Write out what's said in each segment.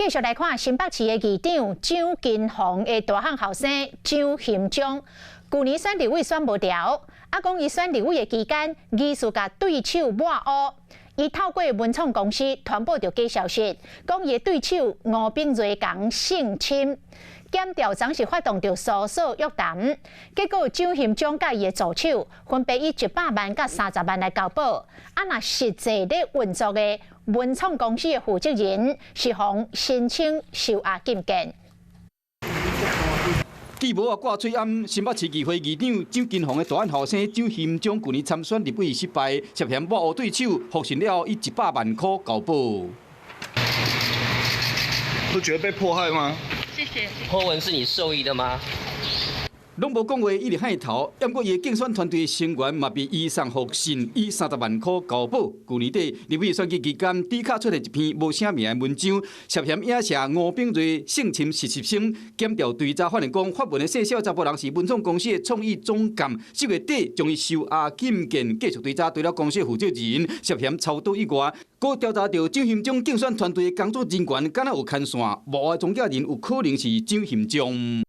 繼續來看新北市的議長蔣金虹的大漢後生蔣興章，舊年選立委選無牢，啊講伊選立委的期間，疑似共對手抹烏，伊透過文創公司傳播著假消息，講伊的對手吳秉叡共性侵，檢調長是發動著搜索約談，結果蔣興章佮伊的助手分別以100萬佮30萬來交保，啊若實際咧運作的文創公司的負責人是予申請收押禁見。記無啊掛喙罨，新北市議會議長蔣金虹的大漢後生蔣興章，舊年參選立委失敗，涉嫌抹烏對手，獲審了後以100萬塊交保。不覺得被迫害嗎？謝謝。 Po 文是你授意的嗎？攏無講話，一直害頭。毋過伊的競選團隊成員嘛被移送獲審，以30萬塊交保。舊年底立委選舉期間，D 卡出現一篇無寫名的文章，涉嫌影射吳秉叡性侵實習生。檢調追查發現講，發文的細小查埔人是文創公司的創意總監，10月底將伊收押禁見，繼續追查除了公司負責人涉嫌操刀以外，閣調查著蔣興章競選團隊的工作人員，敢若有牽線，幕後中介人有可能是蔣興章。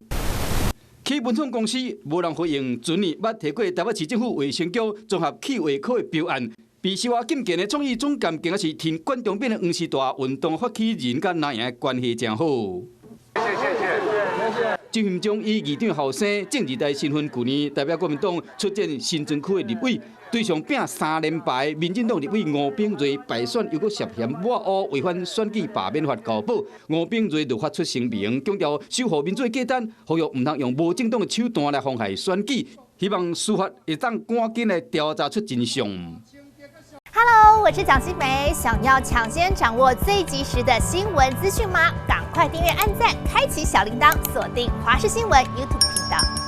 去文創公司無人回應，前年捌提過台北市政府衛生局綜合企劃科的標案，被收押禁見的創意總監，竟是挺管中閔的黃絲帶運動發起人，佮藍營的關係誠好。謝謝謝謝。蔣興章以議長後生政二代身份，舊年代表國民黨出戰新莊區的立委，對上拼三連敗，民進黨立委吳秉叡敗選，又閣涉嫌抹烏違反選舉罷免法交保，吳秉叡就發出聲明，強調守護民主價值，呼籲毋通用無正當的手段來妨害選舉，希望司法會當趕緊來調查出真相。 Hello，我是蔣新梅，想要搶先掌握最及時的新聞資訊嗎？趕快訂閱、按讚、開啟小鈴鐺，鎖定華視新聞 YouTube 頻道。